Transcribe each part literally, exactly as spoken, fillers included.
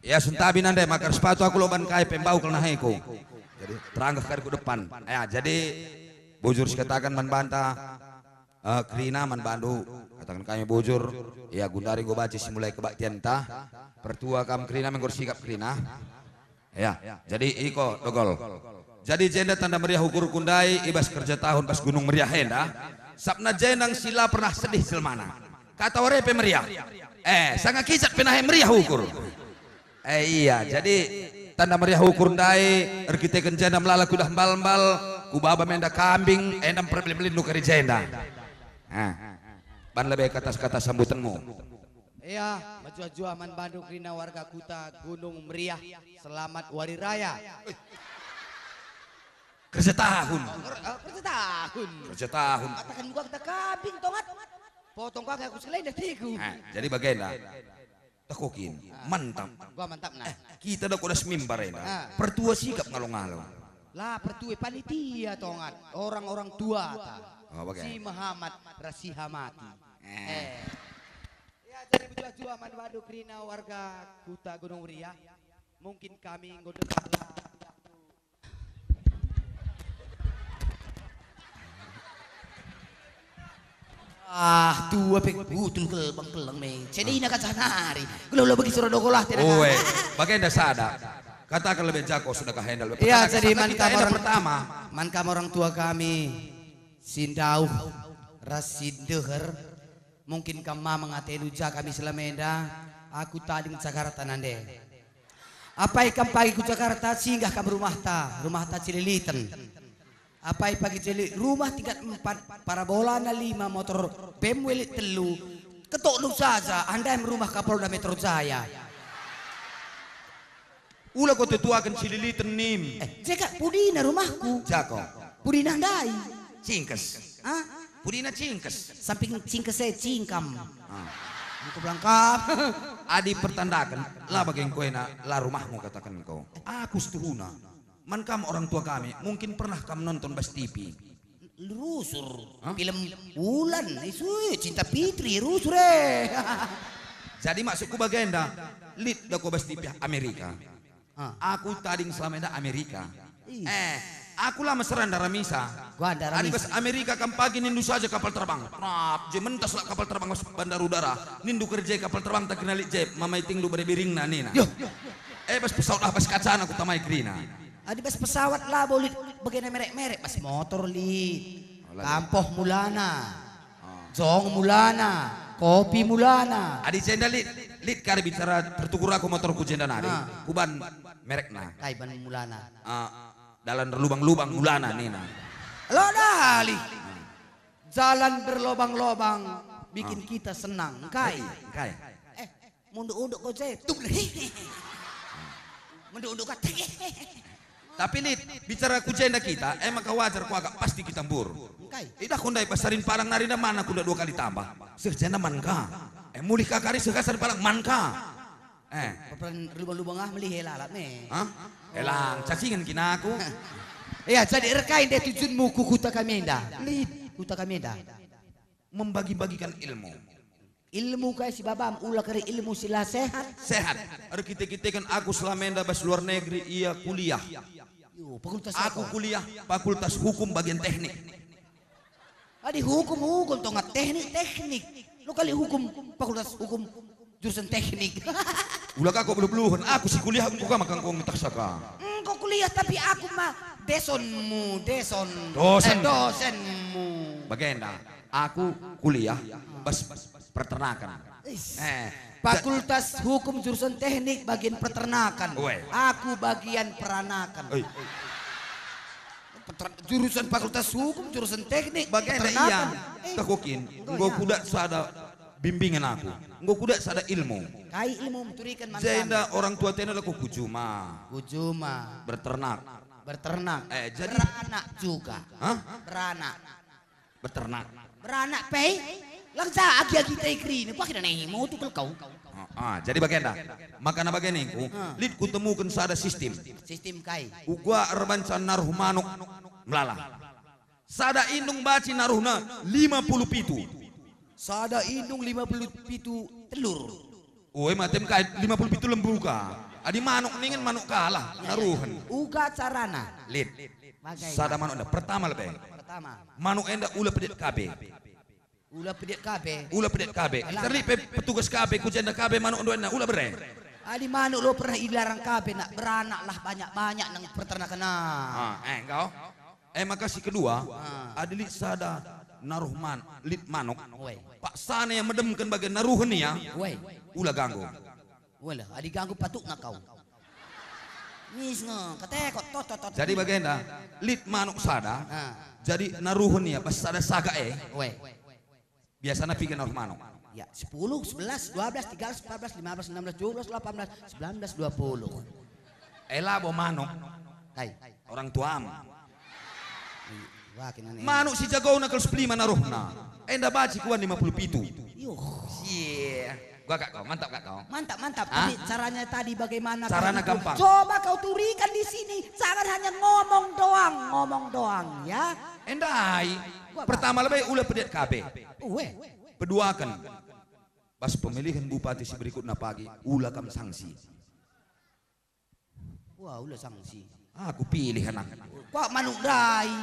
Ya, sentabi nande maka ersepatu aku lo ban kai pe mbau kal naheku. Jadi, teranggah kari ku depan. Ya, jadi, bujur sikataken man banta, eh, kerina man bandu, kataken kami bujur, ya, gundari enggo banci simulai kebaktianta, pertua kam kerina, me enggo ersikap kerina. Ya, jadi iko, Dogol. Jadi jenda tanda meriah ukurku ndai i bas kerja tahun bas Gunung Meriah enda. Sabna jenda si la pernah sedih jelmana. Kata ware pe meriah. Eh, sanga kicat pe nahe meriah ukur. Eh, iya, jadi tanda meriah ukur ndai erkiteken jenda melala kudah mbal-mbal, kubaba menda kambing, enda mperbelit-belit nukari jenda. Ah, ban lebe kata-kata sambutenmu. Iya, mejuah-juah man bandu kerina warga kuta Gunung Meriah. Selamat Wari Raya. Kerja tahun. Oh, ker-, eh, kerja tahun. Kerja tahun. Kataken gua kita kambing, tongat. Potong kau aku sekali dah tiku. Nah, jadi bagenda. Tekokin, mantap. Gua mantap, nah. Eh, kita dah kodas mimbar enda. Ah. Pertua sikap ngalo-ngalo. Lah, pertua panitia, tongat. Orang-orang tua, ta. Oh, bagai. Si Muhammad, ras si Hamati. Eh. Eh. Ya, jadi bejuah-juah man bandu kerina warga Kuta Gunung Meriah. Mungkin kami enggo dengar lah. Ah, tua pe kutul kelbang keleng me. Cedina kaca nari. Gelo lo bagi sura dokolah tena. Oe, bagenda sada. Kataken lebe jako sudah kahendal. Ya, jadi man kam orang, pertama. Man kam orang tua kami, si ndauh ras si ndeher. Mungkin kam mamang atendu ja kami selama enda, aku tading Jakarta nande. Apai kam pagi ku Jakarta, singgah kam rumahta, rumahta Cililiten. Apai pagi Cili-, rumah tingkat empat, parabolana lima, motor B M W lit telu, ketokndu saja, andaem rumah Kapolda Metro Jaya. Ula ko tutuaken Cililiten nim. Eh, jeka pudina rumahku. Jako. Pudina ndai. Cingkes. Ah? Pudina Cingkes. Samping Cingkes e Cingkam. Ah. Engko belangkap. Adi pertandaken, la bage engko ena, la rumahmu kataken engko. Aku setuhuna. Man kam orang tua kami, mungkin pernah kam nonton bas T V. Rusur. Hah? Film Wulan, isu, Cinta Fitri, rusur, eh. Jadi maksudku bagenda, lit da ko bas T V Amerika. Ah. Aku tading selama enda Amerika. Ih. Eh, aku la mesera ndaramisa. Gua ndaramisa. Adi bas Amerika kam pagi nindu saja kapal terbang. Rap, je mentas la kapal terbang bas bandar udara. Nindu kerja kapal terbang tak kena lit je, mamai tingdu bere biringna nina. Yo. Eh, bas pesawat ah bas kacana ku tamai kerina. Adi bas pesawat labo lit bagena merek-merek, bas motor lit. Oh, labo. Kampoh mulana. Ah. Jong mulana, kopi mulana. Adi jenda lit, lit kari bicara tertukur aku motorku jenda nari. Ah. Kuban merekna. Kai ban mulana? Ah, dalan erlubang-lubang mulana nina. Lo dali. Jalan berlobang-lobang bikin kita senang. Kai? Kai? Eh, munduk-unduk ko je. Tup. Munduk-unduk ka. Tapi lit, bicara ku jenda kita, e maka wajar kuakap pasti kita mbur. Kai? Idah ku ndai pasarin Padang nari nda mana ku nda dua kali tambah. Seh jenda man ka. Eh, mulih ka kari seh ka Sarin Padang man ka. Eh. Perperen rubah-rubah ngah melih e lalap me. Hah? Elang, cacingen kin aku. Ya, jadi erkai ndai tujunmu ku kuta kami enda? Lit. Kuta kami enda. Membagi-bagikan ilmu. Ilmu kai si babam, ula kari ilmu si la sehat? Sehat. Erkite-kiteken aku selama enda bas luar negeri ia kuliah. Yo, fakultas aku apa? Kuliah Fakultas Hukum bagian teknik. Adi hukum, hukum, tonga teknik, teknik. Lo kali hukum, fakultas hukum, jurusan teknik. Ula ka kok beluh-beluhen, aku si kuliah enggo ka maka enggo ngetah saka. Engkau kuliah tapi aku ma desonmu, deson. Dosen. Eh, dosenmu. Bagenda, aku kuliah bas peternakan. Is. Eh, Fakultas Hukum jurusan Teknik bagian peternakan. Oe. Aku bagian peranakan. Oi. Peter-, jurusan Fakultas Hukum, jurusan Teknik, bagenda peternakan. Iya. Eh, takokin, enggo, enggo ya. Kudat sada bimbingan aku. Enggo kudat sada ilmu. Kai ilmu meturiken man kami? Jenda orang tua tena lako ku juma. Ku juma. Berternak. Berternak. Eh, jadi beranak juga. Hah? Beranak. Beternak. Beranak pe? Lang ja agi-agi tai kerina, pakena nehi mau tukel kau. Ah, ah, jadi bagenda. Makana bage ningku, ah, lit kutemuken sada sistem. Sistem kai? Uga erbanca naruh manuk melala. Sada indung baci naruhna lima puluh pitu. Sada indung lima puluh pitu telur. Oi, matem kai lima puluh pitu lembu ka. Adi manuk ningen manuk kalak, naruhen. Uga carana. Lit. Sada manuk enda. Pertama lebe. Pertama. Manuk enda ula pedit kabe. Ula pedit kabe. Ula pedit kabe. Terlik pe petugas kabe ku jenda kabe manuk enda ula bere. Adi manuk lo pernah ilarang kabe nak beranaklah banyak-banyak nang peternakan. Ah, eh, engkau. Eh, maka si kedua, ah, adi lit sada naruh man, lit manuk. Weh. Paksana ia medemken bage naruhen ia. Weh. Ula ganggu. Walah, adi ganggu patukna kau. Mis nge, ketekot, tot, tot, tot. Jadi bagenda, lit manuk sada, ah, jadi naruhen ia bas sada sagak e. Weh. Biasana piga naruh manuk? Ya, sepuluh, sebelas, dua belas, tiga belas, empat belas, lima belas, enam belas, tujuh belas, delapan belas, sembilan belas, dua puluh. Eh, labo manuk. Kai? Orang tuam. Wah, kena nih. Manuk si jagona kal sepelima naruhna. Enda banci kuan lima puluh pitu. Yuh. Sia. Gua kak kau, mantap kak kau. Mantap, mantap. Hah? Tapi caranya tadi bagaimana? Caranya tadi itu gampang. Coba kau turikan di sini. Jangan hanya ngomong doang, ngomong doang, ya. Endai. Gua pertama lebe ula pedit kabe. Uwe. Peduaken. Bas pemilihan bupati si berikutna pagi, ula kam sanksi. Wah, ula sanksi. Aku pilih anak. Kuak manuk ndai.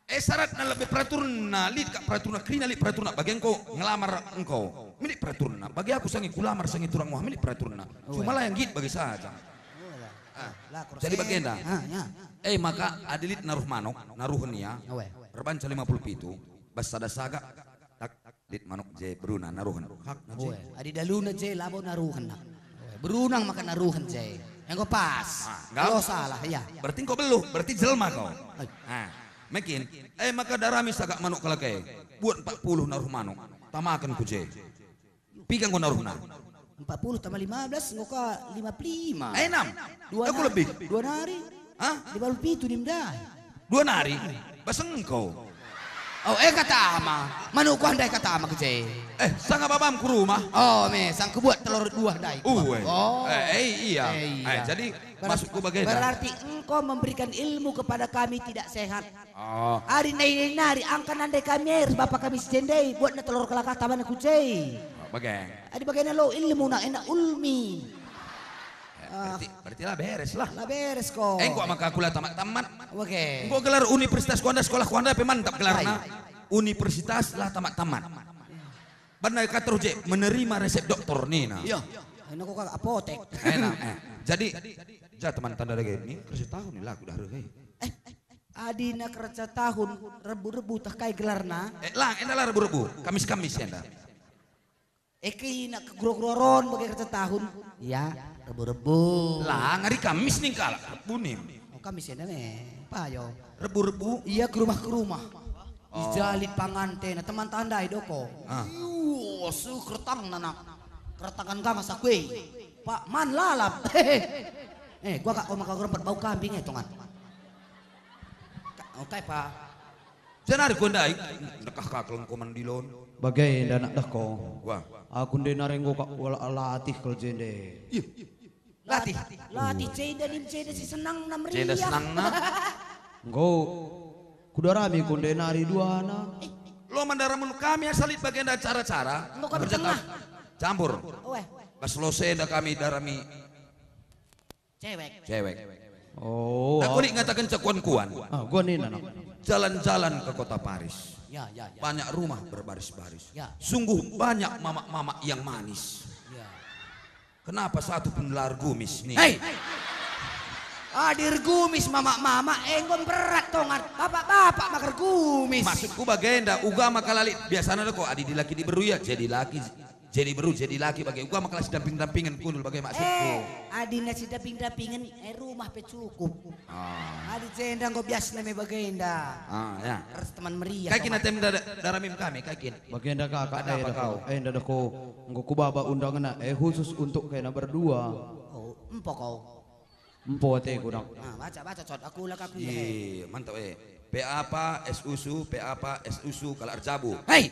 Eh, syaratna lebe peraturna, lit kak peraturna, kerina lit peraturna, bage engko ngelamar engko. Milik peraturna, bagi aku sangi kulamar sangi turang wah milik peraturna. Oh, cuma iya. Lah yang git bagi saja. Oh, iya. Ah. Lah, kurang. Jadi bagenda. Ah, ya. Eh, maka adi lit naruh manuk, naruhen ia. Oh, iya. Erbanca lima puluh pitu, bas sada sagak, tak. Lit manuk je beruna naruhen. Hakna je. Oe, adi daluna je labo naruhen nak. Oe, berunang maka naruhen je. Enggo pas. Ah, enggak? Kalau salah, ya. Berarti engkau beluh, berarti jelma kau. Ai. Ah, mekin. Eh, maka darami sagak manuk kalak e. Buat empat puluh naruh manuk. Tamaken ku je. Piga enggo naruhna? Empat puluh tambah lima belas, enggo ka lima puluh lima. Eh, enam. Dua aku nari. Lebih. Dua nari. Hah? Lima puluh pitu nim ndai. Dua nari? Bas engko. Oh, eh, kata ama. Manuk kuah ndai kata ama keje. Eh, sanga babam ku rumah. Oh, me, sang kebuat telur dua ndai. Uwe. Oh. Eh, eh, iya. Eh, iya. Eh, jadi, ber-, maksudku bagaimana? Berarti engkau memberikan ilmu kepada kami tidak sehat. Oh. Adi ndai nari angka nande kami air bapa kami si jendai buatna telur kelakah taman ku je. Oh, bage. Adi bagena lo ilmu nak enak ulmi. Eh, berarti, berarti lah beres lah. Lah beres ko. Engko maka aku lah tamat-tamat. Oke. Engko gelar universitas kuanda, sekolah kuanda pe mantap gelarna. Hai. Universitas lah tamat-tamat. Bana kata je menerima resep dokter nina. Iya. Enak kok apotek. Enak. Eh. Jadi, ja teman tanda dage ni kerja tahun ni lagu dah reh. Eh, adina kerja tahun rebu-rebu tah kai gelarna? Eh, lang, enda lah rebu-rebu. Kamis-kamis enda. Eki nak keguro-guro ron bagi kerja tahun. Ya, rebu-rebu. Lah, ngari Kamis ning kalak, rebu nim. Oh, Kamis ya, ne. Payo. Rebu-rebu. Iya, ke rumah, ke rumah. Oh. Ijali pangante na teman tandai doko. Ah. Yuh, su keretang nana. Keretangan gama sakue. Pak man lalap. Eh, gua kak kau maka gerempet bau kambing eh, tongan. Ka-, oh, kai, Pak? Jenari ku ndai, ndekah ka kelengkoman dilon. Bage enda nak deh ko. Wah. Aku nde nare enggo kak wala latih kel jende. Ih. Latih. Latih jenda nim jenda si senang na meriah. Jenda senang na. Enggo. Kudarami ku nde nari duana. Eh. Lo mandaramun kami asa lit bagenda cara-cara. Enggo kami kerja tengah. Campur. Weh. Bas lose enda kami darami. Cewek. Cewek. Oh. Aku nik ngataken cekuan-kuan. Ah, gua nina, nak. Jalan-jalan ke kota Paris. Ya, ya, ya. Banyak rumah berbaris-baris. Ya. Sungguh banyak mamak-mamak yang manis. Ya. Kenapa satu pun la ergumis nih? Hei! Adi ergumis mamak-mamak, enggo berat tongan. Bapak-bapak maka ergumis. Maksudku bagenda, uga maka la lit. Biasana deh kok, adi dilaki diberu ya, jadi laki. Jadi beru, jadi laki bage. Uga maka la sidamping-dampingen kundul bage maksudku. Eh, adina sidamping-dampingen, eh, rumah pe cukup. Ah. Adi jenda enggo biasna me bagenda. Ah, ya. Ras teman meriah. Kai kin atem da-, daramim kami, kai kin? Bagenda kakak, ada eh, apa kau? Eh, nda ko. Enggo kubaba undanganna, eh, khusus untuk kena berdua. Oh, empo kau. Empo ateku, nak. Ah, baca, baca, Cot. Aku lak aku, eh. Iya, mantap, eh. Pe apa es usu, pe apa es usu, kalak erjabu. Hei!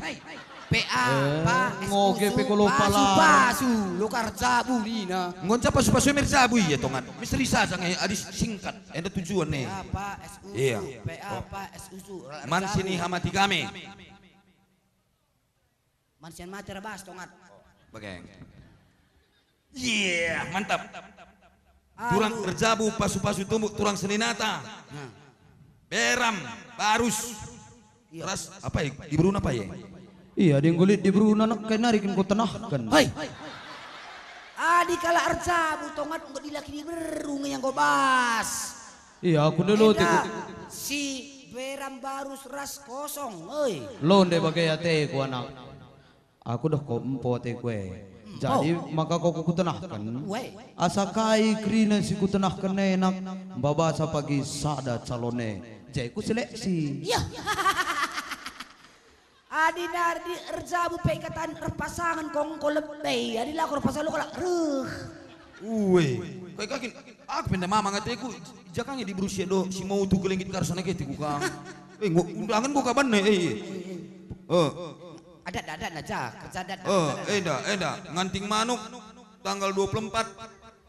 Pe apa es usu, eh, ngoge pe kolo pasu, pala. Pasu, lo ka erjabu nina. Ngonca pasu-pasu em erjabu, iya, tongan. Misteri saja nge, adi singkat, enda tujuan nih. Pe apa es usu, iya. Pe apa es usu, kalak erjabu. Man sini hamati kami. Man sian mate rebas tongat. Bageng. Iya, mantap. Turang erjabu pasu-pasu tumbuk turang seninata. Nah. Beram, barus. Iya. Ras, apa ya? Diberuna apa ya? Iya, adi enggo lit diberuna neke nari kin kutenahken. Hei. Adi kalak erjabu tongat enggo dilaki diberu nge enggo bas. Iya, aku ndelo. Enda, teku. Si beram barus ras kosong, oi. Londe bage ateku, anak. Aku doh ko empo ateku e. Empo. Jadi maka ko kukutenahken. We. Asa kai kerina si kutenahken e, nak, mbabasa pagi sada calon e. Jadi kuseleksi. Iya. Adi nari erjabu pe ikataken erpasangen ko engko lebe. Adi la ko erpasangen lo kalak reh. Ue, kai kakin, aku pe nda mamang ateku, jakangi diberu si do, si mau tu kelenggit karsana ke tiku ka. Eh, ngo-, undangan gua kaban ne, eh. Eh. Adat, adat na, ja, kerja adat, eh, adat, adat. Enda, enda, nganting manuk, tanggal dua puluh empat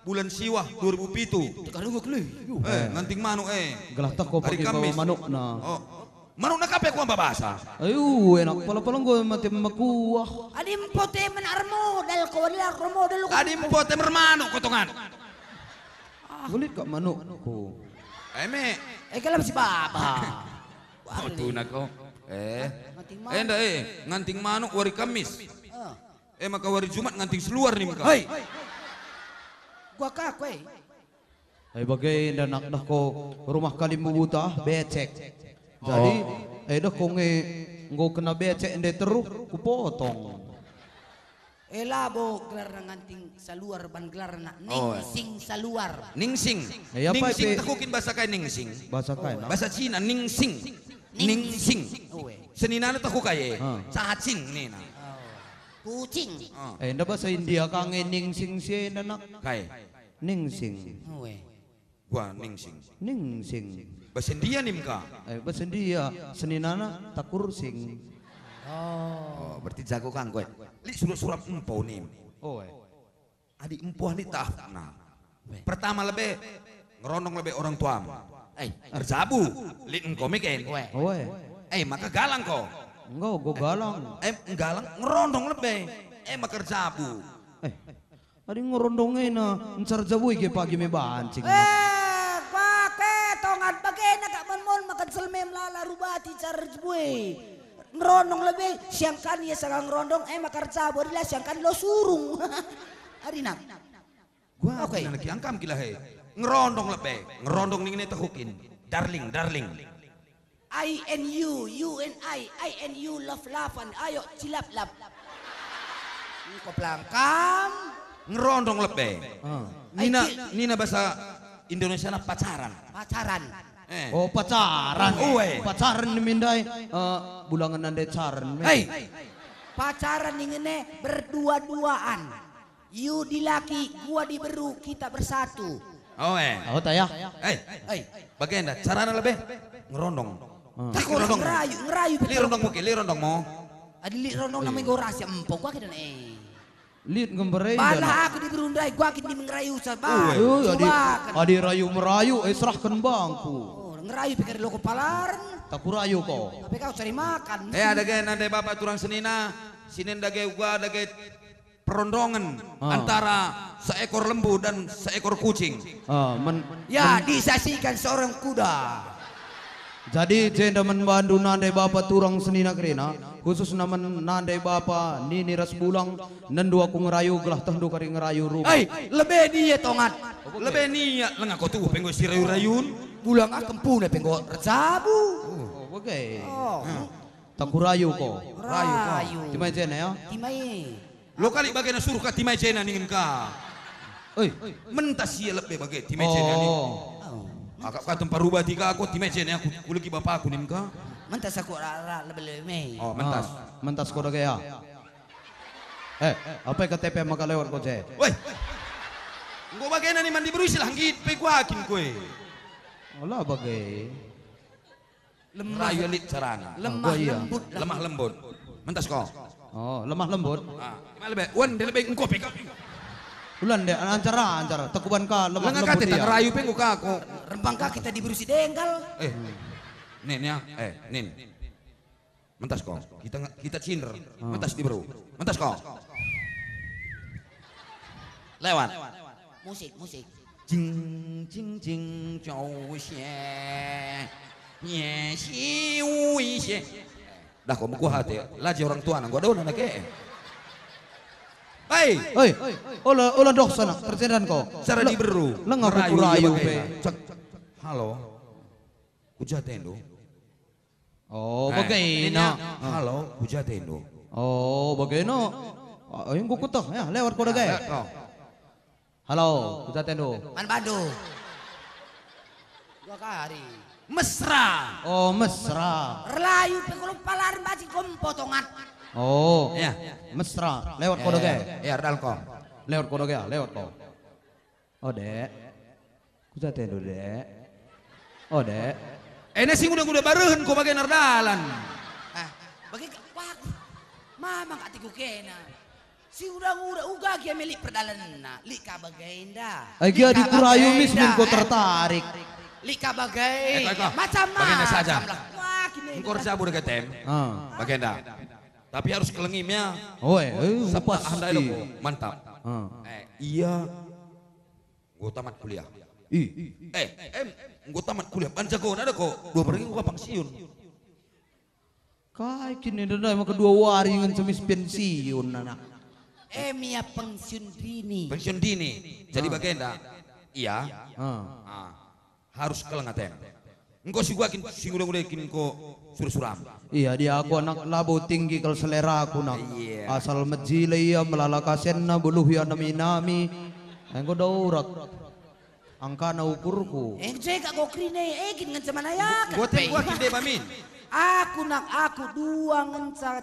bulan Siwah dua ribu pitu. Tegar gua kele. Eh, nganting manuk, eh. Gelah teko hari pagi bawa Kamis. Manukna. Oh. Manukna ka pe kuah mbabasa. Ayu, enak pala-pala enggo mate mekuah. Adi empo te men ermodal ko, adi la ermodal ko. Adi empo te mermanuk ko tongan. Ah. Belit kak manukku. Eme. Eh, kalau si baba. Wah, oh, tuna ko. Eh. Nganting manuk. Enda, eh, nganting manuk wari Kamis. Eh. Eh, maka wari Jumat nganting seluar nim ka. Hei. Gua ka, kue. Ai bage enda nak dah ko rumah kalimbubu tah becek. Jadi, oh, eh, dah ko nge enggo kena becek ende teruh kupotong. Eh, labo gelarna nganting saluar ban gelarna, oh, Ningsing Saluar. Ningsing. Eh, apa ningsing itu? Takukin bahasa kai ningsing? Bahasa kai, oh, nah? Bahasa Cina, ningsing. Ningsing. Ningsing. Oh, eh. Seninana taku kai, eh? Ah. Cacing nina. Oh. Kucing. Ah. Eh, enda bahasa India ka nge ningsing si enda nak. Kai? Ningsing. Ue. Gua ningsing. Ningsing. Bahasa India nim ka? Eh, bahasa India. Seninana takursing. Oh. Oh, berarti jago kang kowe. Lit surat-surat empo nim. Oh, eh. Adi empo lit tahapna. Weh. Pertama lebe, ngerondong lebe orang tuam. Eh. Erjabu, lit engko meken. Weh. Oh, eh. Eh, maka galang ko. Enggo, go galang. Eh, galang, ngerondong lebe. Eh, maka erjabu. Eh. Adi ngerondong ena, ncar jabui ge pagi me bancing. Eh, bake tongan bagena kak mon-mon makan selmem lala rubati car jabui. Ngerondong lebe, siangkan ia sanga ngerondong, eh, makar jabo, adi la siangkan lo surung. Adi nak. Gua oke. Nana kiangkam kila he. Ngerondong lebe, ngerondong ning ne tehukin. Darling, darling. I and you, you and I, I and you love-lovean, ayo cilap-lap. Engko pelangkam. Ngerondong lebe. Ah. Nina, ai, ci- nina bahasa Indonesiana pacaran. Pacaran. Eh. Oh, pacaran. Ue. Pacaran nim ndai, eh, bulangen nande caren. Hei. Pacaran ningen e berdua-duaan. You dilaki, gua diberu, kita bersatu. Oh, eh. Oh, ta ya? Eh, eh. Bagenda, carana lebe ngerondong. Hmm. Tak ngerondong. Ngerayu, ngerayu. Li rondong muke, li rondong mo. Adi li rondong namanya gua rahasia empo, gua kena, eh. Lit ngembere. Bala aku diberu ndai, gua kin ngerayu sa, ba. Ue. Adi, coba kan. Adi rayu merayu, eh, serahken bangku. Oh, ngerayu pikir lo kepalaren. Tak kurayu ko. Tapi kau cari makan. Eh, ada ge nande bapa turang senina, sinen dage gua dage perondongan, ah, antara seekor lembu dan seekor kucing. Ah, men-, ya, men-, disaksikan seorang kuda. Jadi, jenda man bandu nande bapa turang senina kerina, khususna man nande bapa nini ras bulang, nendu aku ngerayu gelah tehndu kari ngerayu rumah. Hei, lebe nia tongat. Lebe nia, langa ko tubuh penggo si rayu-rayun. Bulang akempuna penggo erjabu. Oh, bage. Oh. Hmm. Tak kurayu ko. Rayu ko. Rayu. Timai jena ya. Timai. Lo kali bagena suruh ka timai jena ningen ka. Oi. Mentas ia lebe bage timai jena ning. Oh. Oh. Akap ka tempa rubati ka aku timai jena aku kulegi bapaku ningen ka. Mentas aku ra, ra lebe-lebe me. Oh, mentas. Ah, mentas ko dage ya. Eh, apa K T P maka lewat ko je? Woi. Enggo bagena ni mandi berusi lah nggit pe kuakin kue. Ola bage. Lemah. Rayu lit carana. Lemah lembut lah. Lemah lembut. Mentas ko. Oh, lemah lembut. Ah, gimana lebe? Wan, dia lebe engko pe kau. Ulan deh, ancar, ancar. Tekuban ka lemah lembut. Lenga kate tak ngerayu pe engko ka ko. Rembang ka kita diberusi denggal. Eh. Nin ya, eh, nin. Mentas ko. Kita nge-, kita cinder. Ah. Mentas diberu. Mentas ko. Lewat. Musik, musik. Jing, jing, jing, cow, sie. Nye, siu, sie. Dah, kok mekuah ate, laji orang tuana, enggo adona nake. Hei! Hei, ola, ola doh sana, terjeran ko. Cara diberu, lengah merayu, kurayu pe. Cek. Halo. Kuja atendu? Oh, bagena. Halo, kuja atendu? Oh, bagena. Ah, enggo kueteh, ya, lewat ko dage. Lewat ko. Halo, kuja atendu? Man bandu. Dua kari. Mesra. Oh, mesra. Erlayu pe kulo palar bacin ko empo tongat. Oh. Ya. Mesra. Lewat ko dage. Ya, erdal ko. Lewat ko dage, lewat ko. Oh, Dek. Kuja atendu, Dek. Oh, Dek. Ena si nguda-nguda barehen ko bage erdalan. Ah, bage ka-, wah, mamang atiku kena. Si nguda-nguda uga gia me lit perdalanenna, lit ka bagenda. Ai gia dikurayu mis min ko tertarik. Lit ka bagenda. Eh, kau, kau. Macam-macam lah. Wah, kini. Engko erjabu dage tem. Ah. Bagenda. Tapi harus kelengim ya. Oh, eh, eh, pasti. Mantap. Ah. Eh, iya. Enggo tamat kuliah. Ih. Eh, em, enggo tamat kuliah. Banca gona ada ko. Dua pergi enggo pensiun. Kai kin enda ndai maka dua wari ngenca mis pensiun, anak. Em, ia pensiun dini. Pensiun dini. Jadi bagenda. Iya. Ah. Ah. Harus keleng aten. Engko si gua kin, si nguda-nguda kin engko sura-suram. Iya, dia aku anak labo tinggi kal seleraku, nak. Iya. Asal mejile ia melala kasenna, beluh ia nami-nami. Enggo daurak. Angkana ukurku. Eh, je kak gokri ne, eh, kin ngenca mana ya, kak. Gua tem gua kin deba min. Aku nak, aku dua ngenca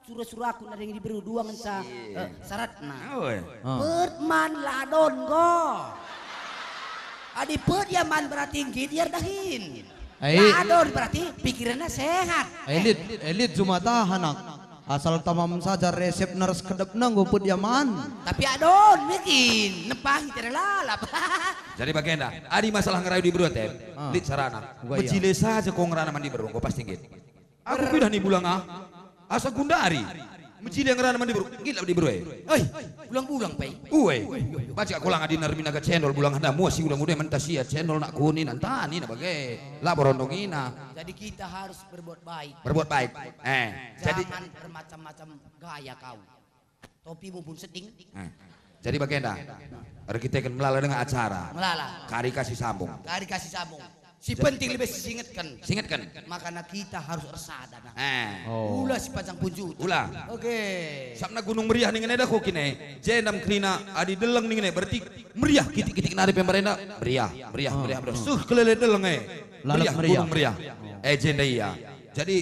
sura-suraku nari diberu dua ngenca, eh, syaratna. Oi. Ah. Pet man la adon enggo. Adi pet ia man berarti nggit ia erdahin. Ai. La adon berarti pikiranna sehat. Elit, elit jumataha, nak. Asal tamam saja resepna ras kedepna enggo pet ia man. Tapi adon bikin nepahi tidak lalap. Jadi bagenda, adi masalah ngerayu diberu aten, ah, lit carana. Uga iya. Mejile saja ko ngerana man diberu, enggo pasti nggit. Aku pidah ni bulang ah. Asa gundari. Mejile ngerana man diberu, nggit la diberu e. Hei, bulang-bulang pe. Ue. Baca aku lang adi nermina ga cendol bulang enda mua si ulang udah menta sia cendol nak kuni nantani na bage. La borondongina. Jadi kita harus berbuat baik. Berbuat baik. Eh, jadi jangan bermacam-macam gaya kau. Topimu pun seding. Eh. Jadi bagenda. Erkiteken melala dengan acara. Melala. Kari kasih sambung. Kari kasih sambung. Si penting lebih sisingetken. Singetken. Makana kita harus ersada, nah. Eh. Oh. Ula si panjang punjut. Ula. Oke. Sabna Gunung Meriah ningen eda ko kine. Jendam kerina adi deleng ningen berarti meriah kitik-kitik nari pembarenda. Meriah, meriah, meriah, meriah. Suh kelele deleng e. Lalap meriah, meriah. Gunung Meriah. Eh, jenda ia. Jadi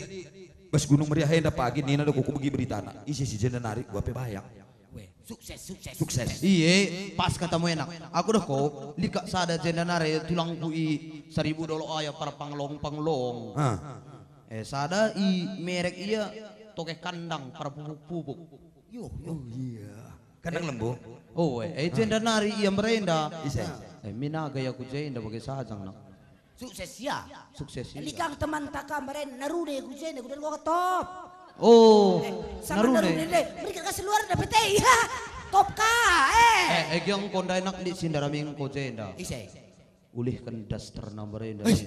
bas Gunung Meriah enda pagi nina do ku begi beritana. Ise si jenda nari gua pe bayak. Weh, sukses, sukses. Sukses. Iye, pas katamu enak. Aku doh ko, lit kak sada jenda nari tulangku i Saribu Dolok Aya para panglong-panglong. Ah. Eh, sada i merek ia tokeh kandang para pupuk-pupuk. Yo, yo. Oh, iya. Kandang lembu. Oh, eh, eh, jenda nari ia merenda. Ise? Eh, minaga ia ku jenda bage sajang, nak. Sukses ya. Sukses ya. Likang teman taka meren narune ku jenda ku dan gua ketop. Oh, eh, sama narune. Narune deh. Mereka kasih luar dapet eh. Ya. Top ka, eh. Eh, eh, giang kondai nak di sindarami engko jenda. Ise. Ulihken dasterna merenda. Eh.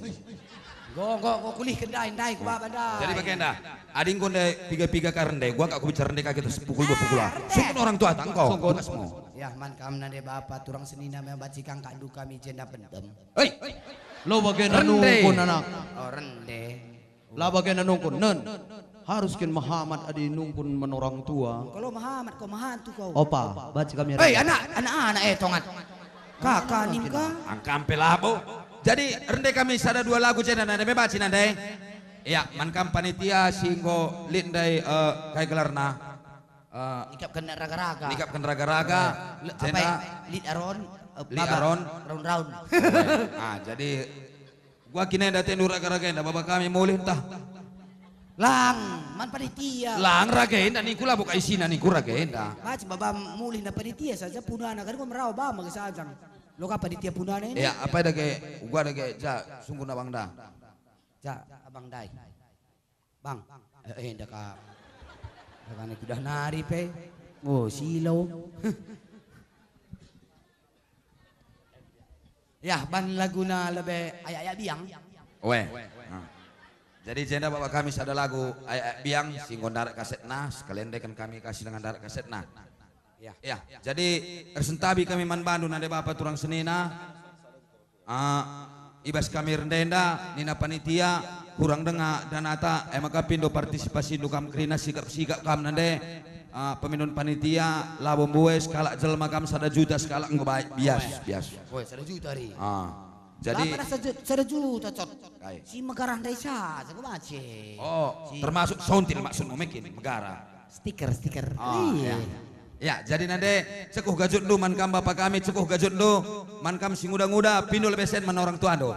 Go, go, go, kulihken ndai, ndai, ku baba ndai. Jadi bagenda, adi enggo ndai piga-piga ka rende, gua kak kubicara rende kaki terus pukul dua pukul lah. Sukun orang tua tangko, tugasmu. Ya, man kam nande bapa, turang senina membaci kangkak duka mi jenda pendem. Hei, lo bagenda nungkun anak. Oh, rende. La bagenda nungkun, nen. Harus kin mehamat adi nungkun man orang tua. Kalau mehamat kau mehantu kau. Opa, baci kami. Hei, anak, anak-anak, eh, tongan. Kaka nim ka? Angkam pe labo. Jadi, rende kami sada dua lagu jenda nande me baci nande. Ya, man kam panitia si enggo lit ndai, eh, kai gelarna? Eh, ikapken raga-raga. Ikapken raga-raga. Eh, le-, apa jenda ya? Lit aron, eh, lit baba, aron. Raun-raun. Ah, jadi gua kine enda atendu raga-raga enda, baba kami mulih ntah. Lang, man panitia. Lang raga enda ningku labo ka isina ningku raga enda. Baci baba mulih na panitia saja punana kan gua merawa baba mage sajang. Lo ka panitia punana ini? Ya, apa dage gua dage ja sungguh na bang da. Ja, abang dai. Bang, eh, eh, enda ka. Enda ka kudah nari pe. Oh, silo. Ya, ban laguna lebe Ayak-ayak Biang. Oe. Nah. Jadi jenda baba kami sada lagu Ayak-ayak Biang si enggo ndarat kasetna, sekalian ndeken kami kasih dengan ndarat kasetna. Ya. Ya, jadi ersentabi kami man bandu nande bapa turang senina. Ah, i bas kami rende enda nina panitia, kurang denga danata, e maka pindo partisipasindu kam kerina, sikap-sikap kam nande. Ah, peminun panitia, labo mbue sekalak jelma kam sada juta sekalak enggo baik, bias, bias. Oe, sada juta ari. Ah. Jadi la pernah sada ju-, sada juta, Cot. Kai? Si megara ndai saja ku bace. Oh, si termasuk sontil maksudmu mekin megara. Stiker, stiker. Oh, iya. Iya. Ya, jadi nande cekuh gajutndu man kam bapa kami, cekuh gajutndu man kam si nguda-nguda, pindo lebe sen man orang tuandu.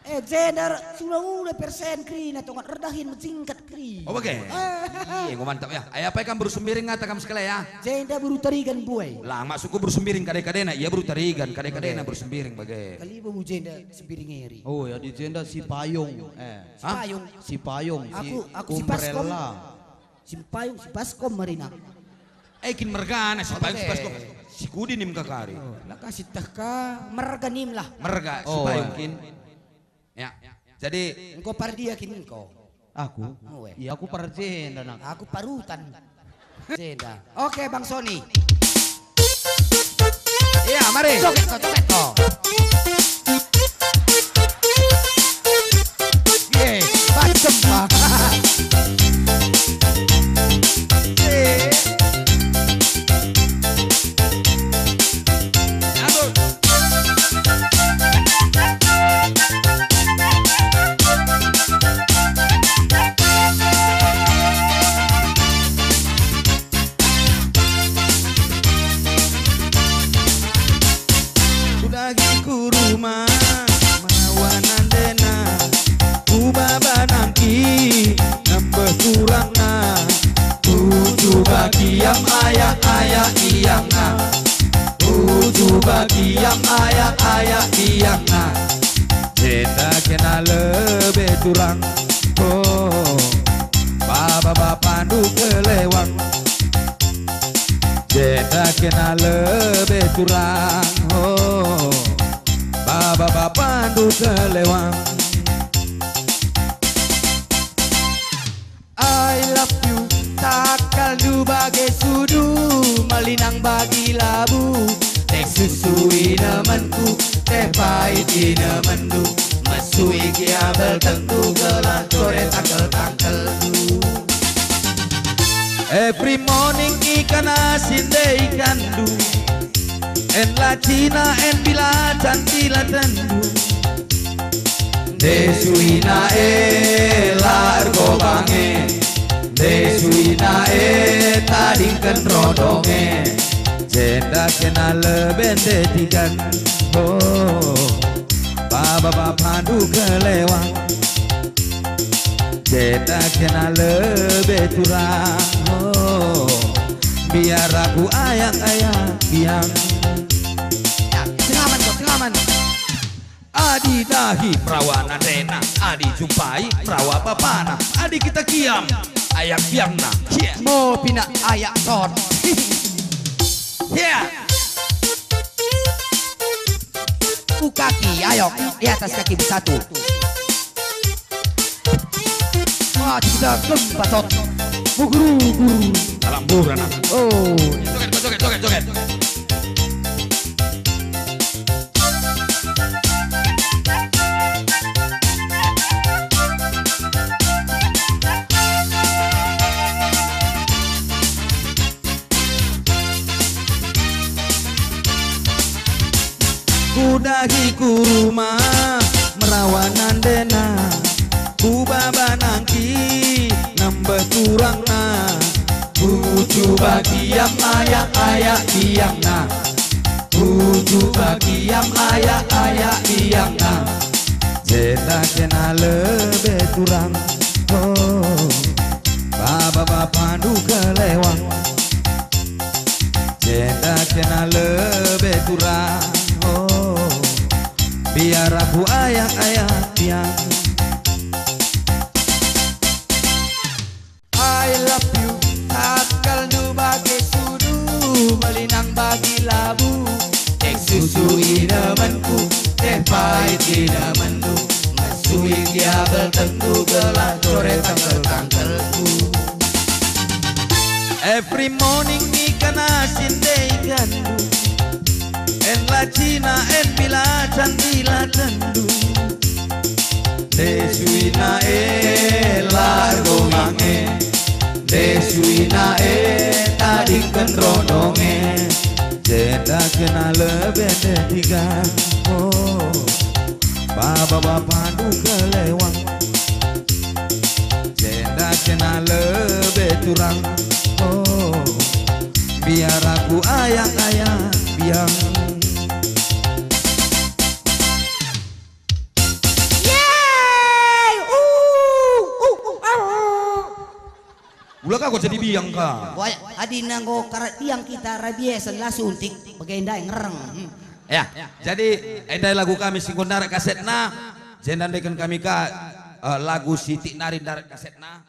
Eh, jenda sudah udah persen kerina tongan erdahin mejingkat keri. Oh, bage? Eh. Iya, enggo mantap ya. Ai apai kam beru Sembiring ngata kam sekali ya? Jenda beru Tarigan buai. Lah, maksudku beru Sembiring kade-kadena, iya beru Tarigan kade-kadena. Oke. Beru Sembiring bage. Kali ibu jenda Sembiring eri. Oh, ya di jenda si payung. Eh. Si payung. Si payung, si aku, aku si umbrella. Baskom. Si payung, si baskom marina. Eh, kin mergana si payung, si baskom. Oke. Si kudi nim kakari. Oh, la kasih teh ka merga nim lah. Merga si payung kin. Ya. Jadi engko pardia kin engko? Aku? Oe. Iya, aku par jenda, nak. Aku parutan. Jenda. Oke, Bang Sony. Iya, mari. Joget ko, joget ko. Ye, bacem, Bang. Ye. Aduh. Kudahi ku rumah, merawa nandena, ku baba nangki, nembeh turangna. Uju bagiam ayak-ayak biangna. Uju bagiam ayak-ayak biangna. Jenda kena lebe turang. Oh, baba-babandu kelewang. Jenda kena lebe turang. Oh, baba-babandu kelewang. I love you, takalndu bage sudu, melinang bagi labu. Teh susu inemenku, teh pait inemenndu, mesui kiabel tentu gelah coret tangkel-tangkelndu. Every morning ikan asin dei ikanndu. En la cina, en bilacan, bilacandu. Nde suina e la ergobange, nde suina e tadingken rondonge. Jenda kena lebe ndetikan, oh, baba-babandu kelewang. Jenda kena lebe turang, oh, biar aku ayak-ayak biang. Ya, tengaman kau, tengaman. Adi dahi perawa nandena, adi jumpai perawa bapana, adi kita kiam ayak biangna. Yeah. Mo pina ayak sot. Yeah. Ku kaki, ayo, di atas kaki bersatu. Wah, kita gempa, Sot. Muguru, guru. Dalam buran, ah. Oh. Joget, joget, joget, joget. Ku dahi ku rumah, merawa nandena, ku baba nangki, nembeh turangna, ku cuba kiam ayak-ayak biangna, ku cuba kiam ayak-ayak biangna, jenda kena lebe turang, oh, baba-babandu kelewang. Jenda kena lebe turang, oh, biar aku ayak-ayak biang. I love you, takalndu bage sudu, melinang bagi labu, teh susu inemenku, Ai tidak mendung, mesui kiabel tentu gelah core tangkel-tangkelku. Every morning ikan asin dei gandum, en la cina, en bila can, bila tendu. Nde suina e largo mange, nde suina e tadingken rondong e. Jenda kena lebe nde tiga, oh, baba-bapandu kelewang. Jenda kena lebe turang, oh, biar aku ayak-ayak biang. Yeay! Uh, uh, uh, uh. Ula ka kok jadi biang ka? Wah, adi nanggo karat biang kita rabiesen la suntik, bage ndai ngereng. Hmm. Ya, jadi ndai lagu kami si enggo ndarat kasetna, jenda ndeken kami ka, eh, lagu si tik nari ndarat kasetna.